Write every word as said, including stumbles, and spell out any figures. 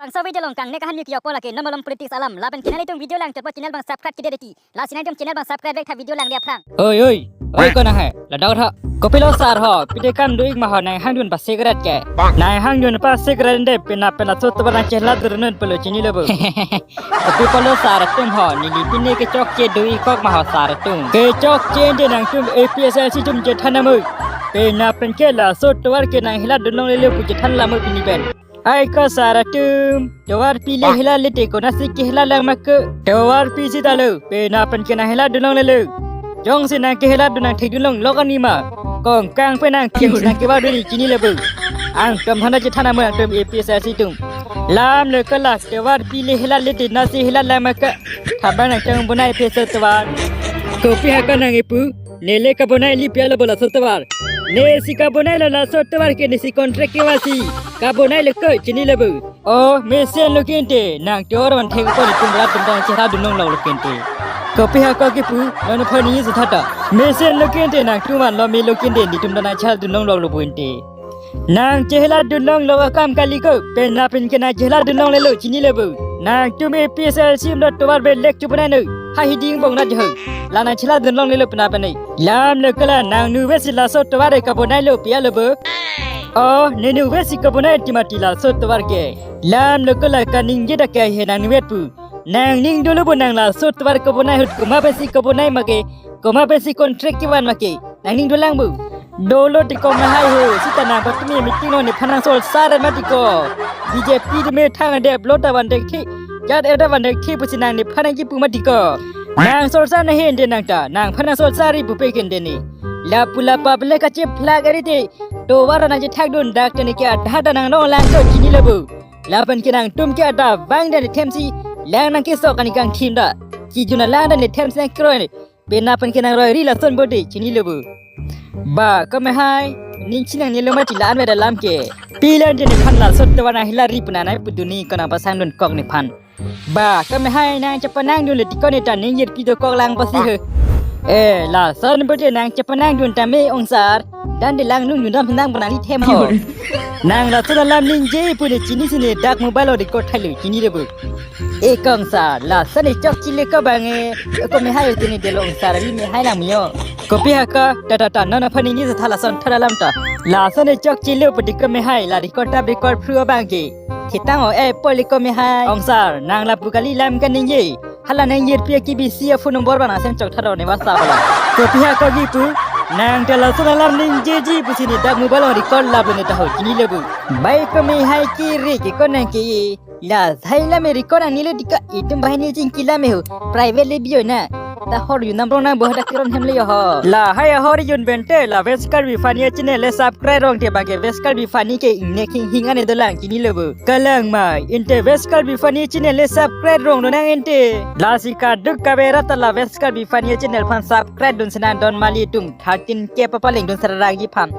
Bangso video along kangnek ahan mi kiyok po lake non malom politics alam. Lapen ke nanglitum video lang chotpo channel abang subscribe kede deti. Lasi nanglitum channel abang subscribe vek tha video lang dia phrang. Oi, oi, oi, kona hai? Ladak tha. Kopilo sir ho, pide kam do-ik ma ho nang hangdun pa cigarette ke. Nang hangdun pa cigarette de pina pina so tovar nang chehla durnun pelo chinilo bo. Kopilo sir atum ho, neli pine kechokche do-ik kok ma ho sir atum. Kechokche de nangtum A P S L C atum chethan amo. Pina pen ke laso tovar ke nang hela dun longlelo pu chethan lamo pini pen. Ai ko sir atum, tovar pile hela lete konatsi kehela lang ma ke. Tovar pi sitalo, pina pen ke nang hela dun longlelo. Jongsi nang kehela dun nang thekdun longlok ani ma. Kongkang pen nang keng si nang kevardun ni chinilo bo. Angtum hana chethan amo angtum A P S L C atum. Lam le kala tovar pile hela lete nasi hela lang ma ke. Thabang nangtum bonai peso tovar. Kopi ha ko nang ipu. Nele kabonai li pi alo bo laso tovar. Nesi kabonailo laso tovar ke nesi contract kevangsi. Kabonailo ko chinilo bo. O, mesenlo kente, nang tovar van thek ko netum rat atum ta nang chehla dun longloklo kente. Kopi ha ko kipu, non aphan ningje thata. Mesenlo kente, nangtum vanlo melo kente, netum ta nang chehla dun longloklo bo ente. Nang chehla dun longlok akam kali ko, pina pen ke nang chehla dun longlelo chinilo bo. Nangtum A P S L C atum tovar belek chobonai noi. Ha hiding bong na jo. La nang chehla dun longlelo pina pen noi. Lam le kala nang nu vesi laso tovar kabonailo pi alo bo. O, ne nu vesi kabonai ti mati laso tovar ke. Lam le kala kaningje dak ke he nang nu vet pu. Nangning dolo bo nang laso tovar kabonai ahut komat pensi kabonai ma ke. Komat pensi contract kevang ma ke. Nangning dolang bo. Dolo ti kong na hai ho, sita nang patumi meeting along nephan nang solsar mati ko. B J P atum me thang adep lo ta van dek thi. Jat er ta van dek thi pusi nang nephan nang kipu mati ko. Nang solsar na hende nang ta, nangphan nang solsar ri pupe kende ni. Lapu la public kachephlak ari te. Tovar nang chethak dun dak te ni ke adha ta nang long lang ko chinilo bo. Lapen ke nangtum ke adap vang dan themsi. Lang nang kesok ani kangthim ta. Chijuna lang dan themsi nang kroi. Pina pen ke nang roi ri lason bo de chinilo bo. Ba, kame hai, ning chinang nilo mati la-an veda lam ke. Pilan de nephan laso tovar nang hela ri puna nai puduni ko nang pasang dun kok nephan. Ba, kame hai nang chapa nang dun le ti ko ne ta ning yir pi do kok lang pasi he. Eh, lason bo de nang chapa nang dun ta me ong sir. Dan de lang lung dun dam nang puna ni them ho. Nang lason alam ningje pu ne chinisi ne dak mobile lo de ko thailo chinilo bo. E kong sir, lason e chokche le ko bang e. Ko me hai tini de long sir, li me hai lang mio. Kopi ha ko, ta ta ta, non aphan ningje tha lason thara lam ta. Lason e chokche le padi ko me hai, la record ta record phru abang ke. Thitang o e poli ko me hai. Ong sir, nang lapu kali lam kaningje. Hala nang yir pi ke B C a phone number bana sem chok tharo ne WhatsApp lo. Kopi ha ko kipu, nang ta lason alam ningjeji pusi ne dak mobile lo record lap lo ne ta ho chinilo bo. Bai ko me hai kiri ke ko nang ke. La, hai la me record ang nilo dika itum bahai ni chingki la me ho. Private le bio na. Ta hor yun nam rong nang bo hadak kiron hem le yo ho. La, hai hor yun bente la West Karbi Funny channel le subscribe rong te bang ke West Karbi Funny ke ingnek hing hing ane dolang chinilo bo. Kalang mai, inte West Karbi Funny channel le subscribe rong do nang inte. Lasi kaduk kavera ta la West Karbi Funny channel phan subscribe dun si nang don mali atum. Thirteen K papaleng dun sararagi phan.